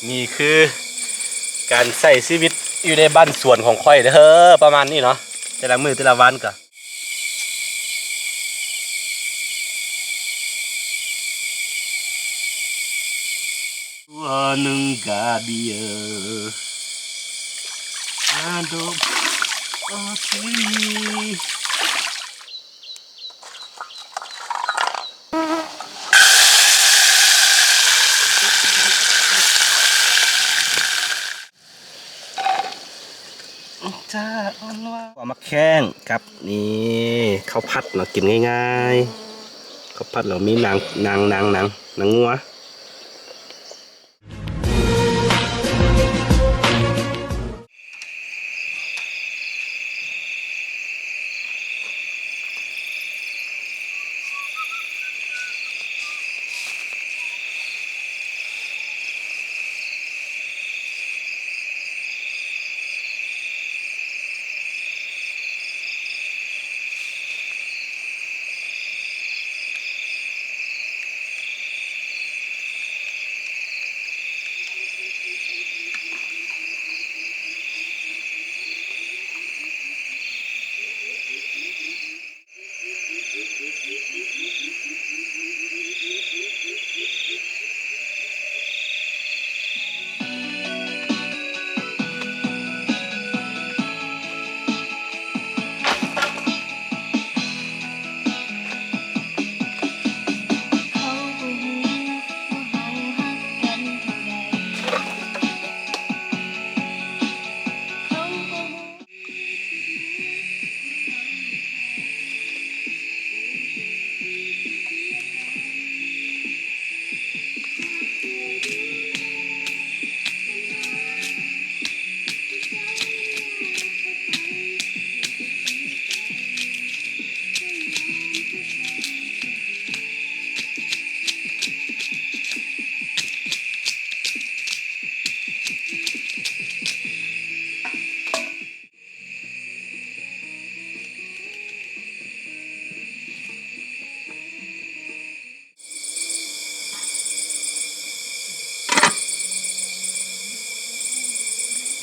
ນີ້ຄືການໃຊ້ຊີວິດຢູ່ໃນບ້ານສວນຂອງຂ້ອຍເດີ ປະມານນີ້ເນາະ ແຕ່ລະມື້ແຕ່ລະວັນກໍ ຕົວໜຶ່ງກະເບຍ ອາດົບ ໂອເຄ. ຈ້າ ອ່ອນວ່າ ເຂົ້າໝາກແຂ້ງກັບນີ້ ເຂົ້າຜັດເນາະ ກິນງ່າຍໆ ເຂົ້າຜັດແລ້ວມີໜັງ ໜັງ ໜັງ ໜັງ ໜັງງົວ.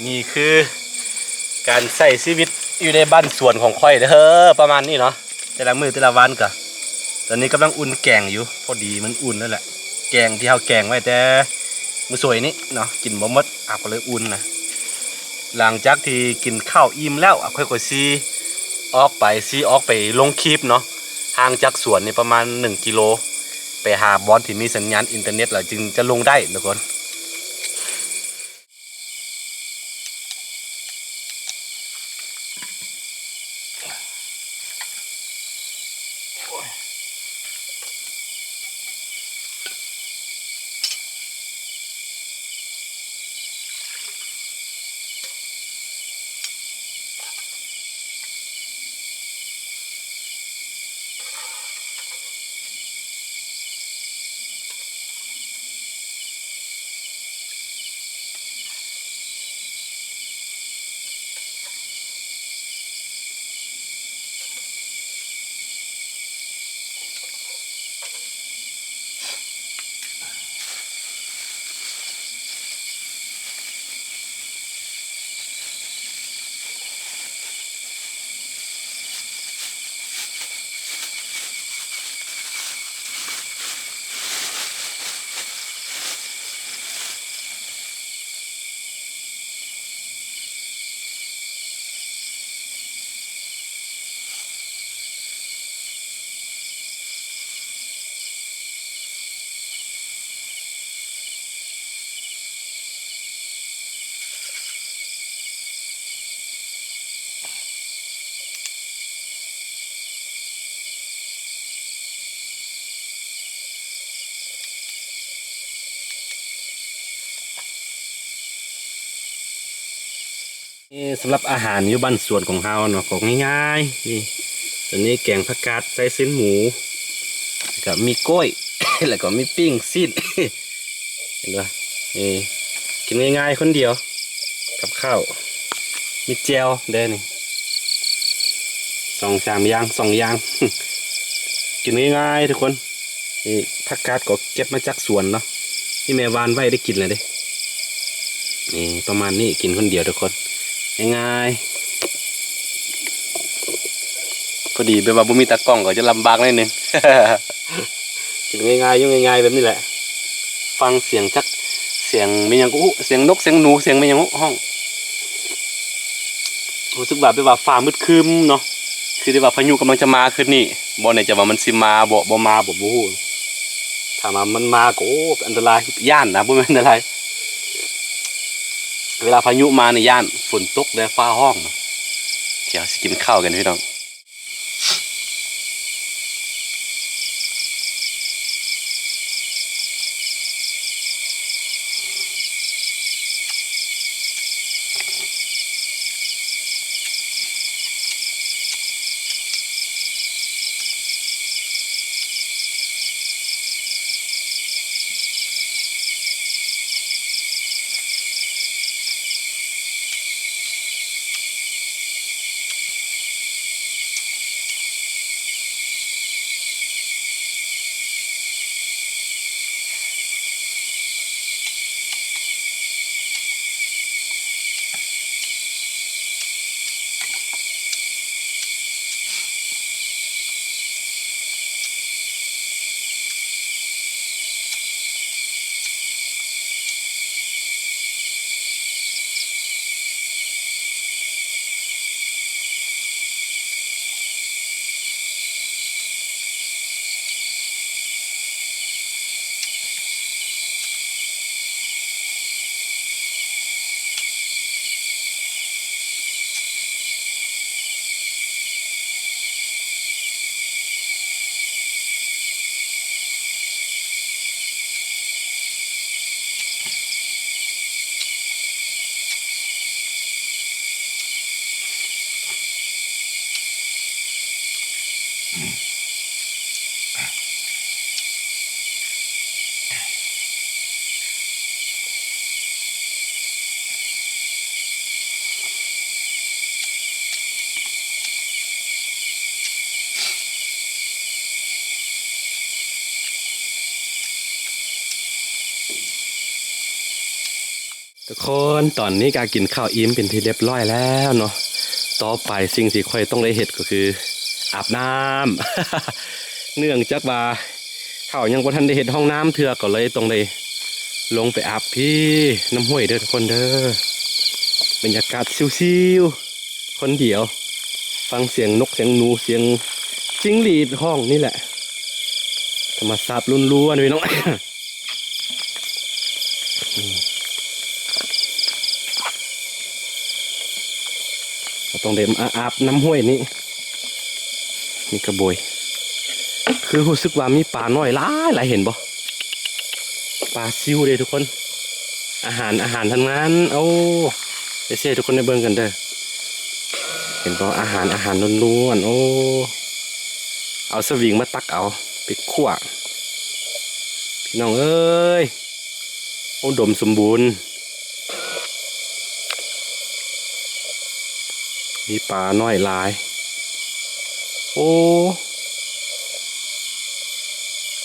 ນີ້ຄືການໃຊ້ຊີວິດຢູ່ໃນບ້ານສວນຂອງຂ້ອຍເດີ ປະມານນີ້ເນາະ ແຕ່ລະມື້ແຕ່ລະວັນກໍ ຕອນນີ້ກຳລັງອຸ່ນແກງຢູ່ ພໍດີມັນອຸ່ນແລ້ວແຫຼະ ແກງທີ່ເຮົາແກງໄວ້ແຕ່ມື້ສວຍນີ້ເນາະ ກິນບໍ່ໝົດ ເຮົາກໍເລີຍອຸ່ນນະ. ຫຼັງຈາກທີ່ກິນເຂົ້າອີ່ມແລ້ວ ຂ້ອຍກໍຊິອອກໄປ ຊິອອກໄປລົງຄລິບເນາະ ຫ່າງຈາກສວນນີ້ປະມານໜຶ່ງກິໂລ ໄປຫາບ່ອນທີ່ມີສັນຍານອິນເຕີເນັດ ແລ້ວຈຶ່ງຈະລົງໄດ້ທຸກຄົນ. ນີ້ສຳລັບອາຫານຢູ່ບ້ານສວນຂອງເຮົາເນາະ ກໍງ່າຍໆ ນີ້ ຕົວນີ້ແກງຜັກກາດໃສ່ຊີ້ນໝູ ແລ້ວກໍມີກ້ອຍ ແລ້ວກໍມີປີ້ງຊີ້ນ ເຫັນບໍ່? ນີ້ ກິນງ່າຍໆ ຄົນດຽວ ກັບເຂົ້າ ມີແຈ່ວເດ້ນີ້ ສອງສາມຢ່າງ ສອງຢ່າງ ກິນງ່າຍໆ ທຸກຄົນ. ນີ້ ຜັກກາດກໍເກັບມາຈາກສວນເນາະ ທີ່ແມ່ຫວ່ານໄວ້ໄດ້ກິນແລ້ວເດ້. ນີ້ປະມານນີ້ ກິນຄົນດຽວທຸກຄົນ ງ່າຍໆ ພໍດີແບບວ່າບໍ່ມີຕາກ້ອງກໍຈະລຳບາກໜ້ອຍໜຶ່ງ ກິນງ່າຍໆ ຢູ່ງ່າຍໆ ແບບນີ້ແຫຼະ ຟັງສຽງຈັກ ສຽງແມ່ນຫຍັງກໍຮູ້ ສຽງນົກ ສຽງໜູ ສຽງແມ່ນຫຍັງຮູ້ຮ້ອງ ຮູ້ສຶກວ່າແບບວ່າຟ້າມືດຄຶ້ມເນາະ ຄືໄດ້ວ່າພາຍຸກຳລັງຈະມາຄືນນີ້ ບໍ່ແນ່ໃຈວ່າມັນຊິມາບໍ່ ບໍ່ມາບໍ່ ບໍ່ຮູ້ ຖ້າວ່າມັນມາກໍ ໂອ້ ອັນຕະລາຍ ຢ້ານນະ ບໍ່ແມ່ນອັນຕະລາຍ ເວລາພາຍຸມານີ້ຢ້ານ ຝົນຕົກແລ້ວຟ້າຮ້ອງ ດຽວເຮົາຊິກິນເຂົ້າກັນພີ່ນ້ອງ. ທຸກຄົນ ຕອນນີ້ກໍກິນເຂົ້າອີ່ມເປັນທີ່ຮຽບຮ້ອຍແລ້ວເນາະ ຕໍ່ໄປສິ່ງທີ່ຂ້ອຍຕ້ອງໄດ້ເຮັດກໍຄືອາບນ້ຳ ເນື່ອງຈາກວ່າເຮົາຍັງບໍ່ທັນໄດ້ເຮັດຫ້ອງນ້ຳເທື່ອ ກໍເລີຍຕ້ອງໄດ້ລົງໄປອາບທີ່ນ້ຳຫ້ວຍເດີທຸກຄົນເດີ ບັນຍາກາດຊິວໆ ຄົນດຽວ ຟັງສຽງນົກ ສຽງໜູ ສຽງຈິ້ງຫຼີດຮ້ອງນີ້ແຫຼະ ທຳມະຊາດລ້ວນໆ ພີ່ນ້ອງ. ເຮົາຕ້ອງໄດ້ມາອາບນ້ຳຫ້ວຍນີ້ ມີກະບວຍ ຄືຮູ້ສຶກວ່າມີປານ້ອຍຫຼາຍໆ ເຫັນບໍ່? ປາຊິວເດ້ທຸກຄົນ ອາຫານ ອາຫານທັງນັ້ນ ໂອ້ ດຽວຊິໃຫ້ທຸກຄົນໄດ້ເບິ່ງກັນເດີ ເຫັນບໍ່? ອາຫານ ອາຫານລ້ວນໆ ໂອ້ ເອົາສະວິງມາຕັກເອົາ ໄປຂົ້ວ ພີ່ນ້ອງເອີຍ ໂອ້ ອຸດົມສົມບູນ ມີປານ້ອຍຫຼາຍ ໂອ້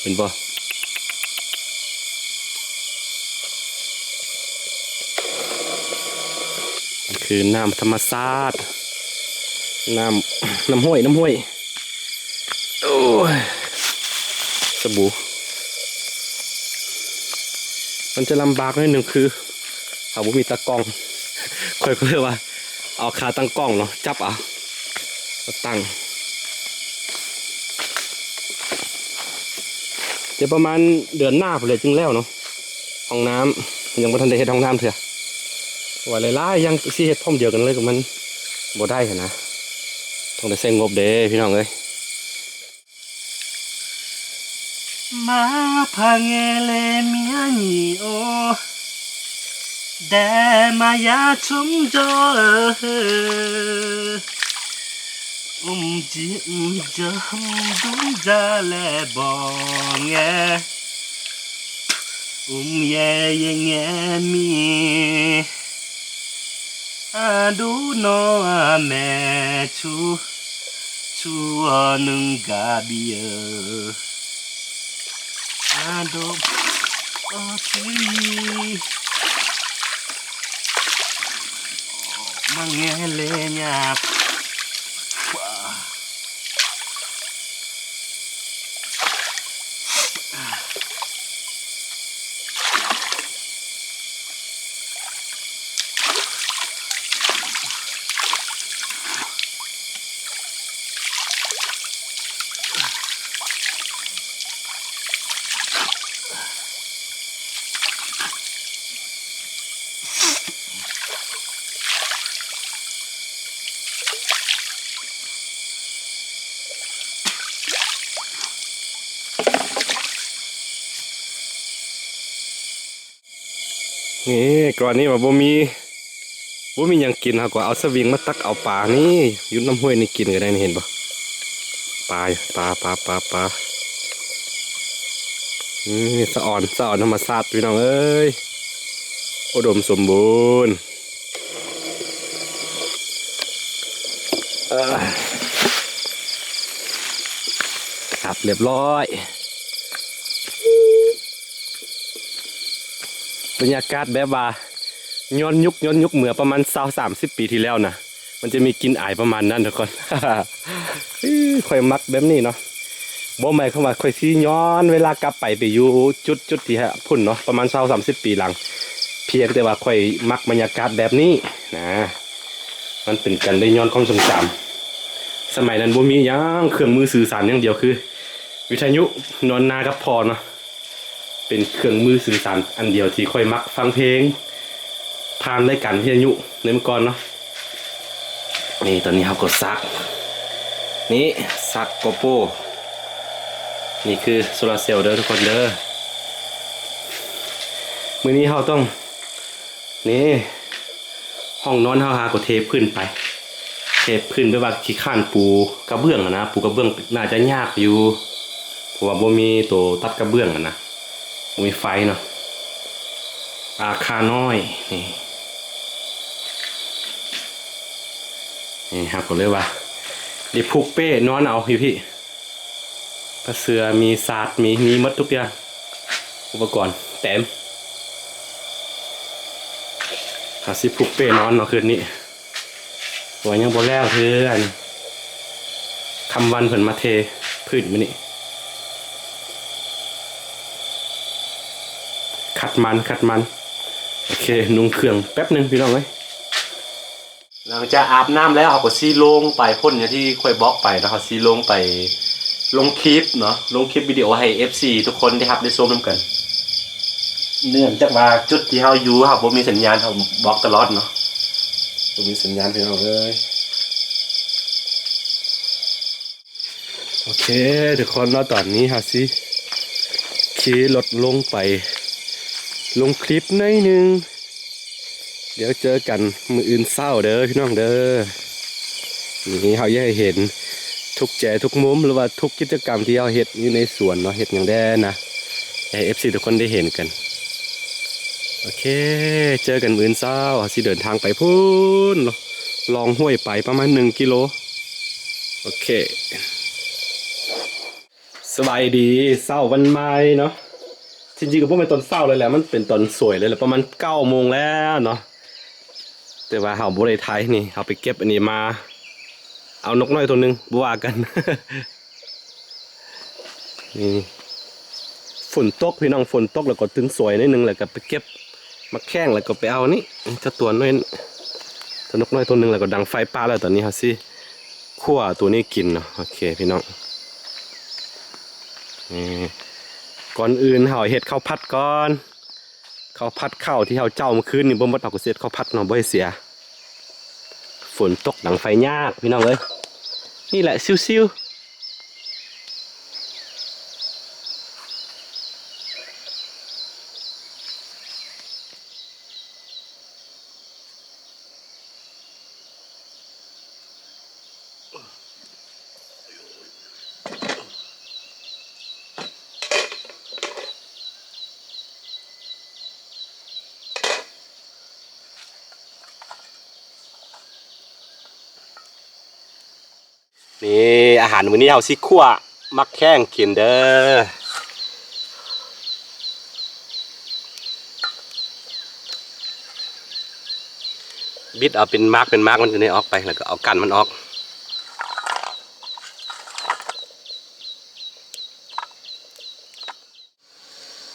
ເຫັນບໍ່? ນີ້ຄືນ້ຳທຳມະຊາດ ນ້ຳ ນ້ຳຫ້ວຍ ນ້ຳຫ້ວຍ ໂອ້ຍ ສະບູ ມັນຈະລຳບາກໜ້ອຍໜຶ່ງ ຄືເຮົາບໍ່ມີຕາກ້ອງ ຂ້ອຍກໍເລີຍວ່າເອົາຂາຕັ້ງກ້ອງເນາະ ຈັບເອົາ ມາຕັ້ງ ແຕ່ປະມານເດືອນໜ້າພຸ້ນແຫຼະຈຶ່ງແລ້ວເນາະ ຫ້ອງນ້ຳ ຍັງບໍ່ທັນໄດ້ເຮັດຫ້ອງນ້ຳເທື່ອ ວ່າຫຼາຍໆຢ່າງຊິເຮັດພ້ອມດຽວກັນເລີຍກໍມັນບໍ່ໄດ້ຫັ້ນນະ ຕ້ອງໄດ້ໃຊ້ງົບເດ້ພີ່ນ້ອງເອີຍ. ມາພະແງເລມຽນີໂອ ແດມາຢາຊົມຈໍເອີ ອຸມຈິມຈຳດຸມຈາແລບອງແງ ອຸມແຍເຢແງມີ ອາດູນອແມຊູ ຊູອອໜຶ່ງກາບີເອີ ອາດົບອອທີ ມັນແງ່ໃຫ້ເລຍາບ. ນີ້ ກ່ອນນີ້ວ່າບໍ່ມີ ບໍ່ມີຫຍັງກິນ ເຮົາກໍເອົາສະວິງມາຕັກເອົາປານີ້ ຢູ່ນຳຫ້ວຍນີ້ກິນກໍໄດ້ນີ້ ເຫັນບໍ່? ປາ ປາ ປາ ປາ ປາ ນີ້ ສະອອນ ສະອອນທຳມະຊາດ ພີ່ນ້ອງເອີຍ ອຸດົມສົມບູນ. ເອີ ຕັດລຽບຮ້ອຍ. ບັນຍາກາດແບບວ່າຍ້ອນຍຸກ ຍ້ອນຍຸກເມື່ອປະມານຊາວສາມສິບປີທີ່ແລ້ວນະ ມັນຈະມີກິ່ນອາຍປະມານນັ້ນທຸກຄົນ. ຂ້ອຍມັກແບບນີ້ເນາະ ບໍ່ໝາຍຄວາມວ່າຂ້ອຍຊິຍ້ອນເວລາກັບໄປ ໄປຢູ່ຈຸດ ຈຸດທີ່ພຸ້ນເນາະ ປະມານຊາວສາມສິບປີຫຼັງ ພຽງແຕ່ວ່າຂ້ອຍມັກບັນຍາກາດແບບນີ້ນະ ມັນເປັນການໄດ້ຍ້ອນຄວາມຊົງຈຳ. ສະໄໝນັ້ນບໍ່ມີຫຍັງ ເຄື່ອງມືສື່ສານຢ່າງດຽວຄືວິທະຍຸ ນອນນາກັບພໍ່ເນາະ ເປັນເຄື່ອງມືສື່ສານອັນດຽວທີ່ຂ້ອຍມັກຟັງເພງ ຜ່ານລາຍການວິທະຍຸໃນເມື່ອກ່ອນເນາະ. ນີ້ ຕອນນີ້ເຮົາກໍສາກ ນີ້ ສາກໂກໂປ ນີ້ຄືໂຊລາເຊວເດີທຸກຄົນເດີ. ມື້ນີ້ເຮົາຕ້ອງ ນີ້ ຫ້ອງນອນເຮົາຫາກໍເທພື້ນໄປ ເທພື້ນ ແບບວ່າຂີ້ຄ້ານປູກະເບື້ອງຫັ້ນນະ ປູກະເບື້ອງໜ້າຈະຍາກຢູ່ ເພາະວ່າບໍ່ມີໂຕຕັດກະເບື້ອງຫັ້ນນະ ບໍ່ມີໄຟເນາະ. ອາຄານ້ອຍ ນີ້ ນີ້ເຮົາກໍເລີຍວ່າໄດ້ຜູກເປ້ນອນເອົາຢູ່ພີ້. ຜ້າເສື່ອ ມີສາດ ມີ ມີໝົດທຸກຢ່າງ ອຸປະກອນເຕັມ. ເຮົາຊິຜູກເປ້ນອນເນາະຄືນນີ້ ເພາະວ່າຍັງບໍ່ແລ້ວເທື່ອ ອັນ ຄຳວັນເພິ່ນມາເທພື້ນມື້ນີ້ ຂັດມັນ ຂັດມັນ. ໂອເຄ ນຸ່ງເຄື່ອງແປັບໜຶ່ງ ພີ່ນ້ອງເອີຍ. ຫຼັງຈາກອາບນ້ຳແລ້ວ ເຮົາກໍຊິລົງໄປພຸ້ນ ຢ່າງທີ່ຂ້ອຍບອກໄປເນາະ ເຮົາຊິລົງໄປລົງຄລິບເນາະ ລົງຄລິບວິດີໂອໃຫ້ເອັຟຊີທຸກຄົນໄດ້ຮັບໄດ້ຊົມນຳກັນ. ເນື່ອງຈາກວ່າຈຸດທີ່ເຮົາຢູ່ ເຮົາບໍ່ມີສັນຍານ ເຮົາບອກຕະຫຼອດເນາະ ບໍ່ມີສັນຍານ ພີ່ນ້ອງເອີຍ. ໂອເຄ ທຸກຄົນເນາະ ຕອນນີ້ເຮົາຊິຂີ່ລົດລົງໄປ ລົງຄລິບໜ້ອຍໜຶ່ງ ດຽວເຈີກັນມື້ອື່ນເຊົ້າເດີພີ່ນ້ອງເດີ. ນີ້ເຮົາຢາກໃຫ້ເຫັນທຸກແຈທຸກມຸມ ຫຼືວ່າທຸກກິດຈະກຳທີ່ເຮົາເຮັດຢູ່ໃນສວນເນາະ ເຮັດຫຍັງແດ່ນະ ໃຫ້ເອັຟຊີທຸກຄົນໄດ້ເຫັນກັນ. ໂອເຄ ເຈີກັນມື້ອື່ນເຊົ້າ ເຮົາຊິເດີນທາງໄປພຸ້ນ ລອງຫ້ວຍໄປປະມານໜຶ່ງກິໂລ. ໂອເຄ ສະບາຍດີ ເຊົ້າວັນໃໝ່ເນາະ ທີ່ຈິງກໍບໍ່ແມ່ນຕອນເຊົ້າເລີຍແຫຼະ ມັນເປັນຕອນສວຍເລີຍແຫຼະ ປະມານເກົ້າໂມງແລ້ວເນາະ. ແຕ່ວ່າເຮົາບໍ່ໄດ້ໄຖນີ້ ເຮົາໄປເກັບອັນນີ້ມາ ເອົານົກນ້ອຍໂຕໜຶ່ງ ບໍ່ວ່າກັນ. ນີ້ ຝົນຕົກພີ່ນ້ອງ ຝົນຕົກແລ້ວກໍຕຶງສວຍໜ້ອຍໜຶ່ງ ແລ້ວກໍໄປເກັບໝາກແຂ້ງ ແລ້ວກໍໄປເອົານີ້ ເຈົ້າຕົວນ້ອຍ ຕົວນົກນ້ອຍໂຕໜຶ່ງ ແລ້ວກໍດັງໄຟປະແລ້ວ. ຕອນນີ້ເຮົາຊິຂົ້ວໂຕນີ້ກິນເນາະ. ໂອເຄພີ່ນ້ອງ ນີ້ ກ່ອນອື່ນເຮົາເຮັດເຂົ້າຜັດກ່ອນ. ເຂົ້າຜັດ ເຂົ້າທີ່ເຮົາເຈົ້າມື້ຄືນນີ້ບໍ່ໝົດ ເຮົາກໍຊິເຮັດເຂົ້າຜັດເນາະ ບໍ່ໃຫ້ເສຍ. ຝົນຕົກດັງໄຟຍາກພີ່ນ້ອງເອີຍ ນີ້ແຫຼະຊິວໆ. ນີ້ ອາຫານມື້ນີ້ເຮົາຊິຂົ້ວໝາກແຂ້ງກິນເດີ. ບິດເອົາເປັນໝາກເປັນໝາກມັນຢູ່ໃນອອກໄປ ແລ້ວກໍເອົາກັນມັນອອກ.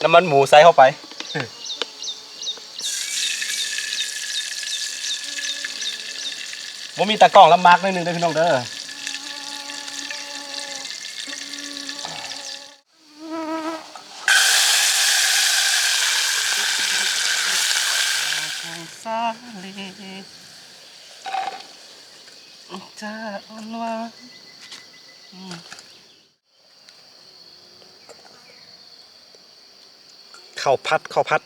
ນ້ຳມັນໝູໃສ່ເຂົ້າໄປ. ບໍ່ມີຕາກ້ອງລະໝາກໜ້ອຍໜຶ່ງເດີພີ່ນ້ອງເດີ. ເຂົ້າຜັດ ເຂົ້າຜັດ.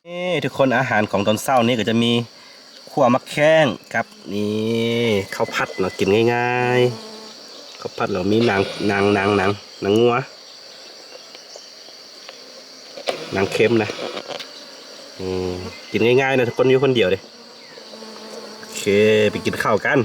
ນີ້ທຸກຄົນ ອາຫານຂອງຕອນເຊົ້ານີ້ກໍຈະມີຂົ້ວໝາກແຂ້ງກັບນີ້ເຂົ້າຜັດເນາະ ກິນງ່າຍໆ. ເຂົ້າຜັດແລ້ວມີໜັງ ໜັງ ໜັງ ໜັງ ໜັງງົວ ໜັງເຄັມນະ. ອືມ ກິນງ່າຍໆນະທຸກຄົນ ຢູ່ຄົນດຽວເດ້. ໂອເຄ ໄປກິນເຂົ້າກັນ.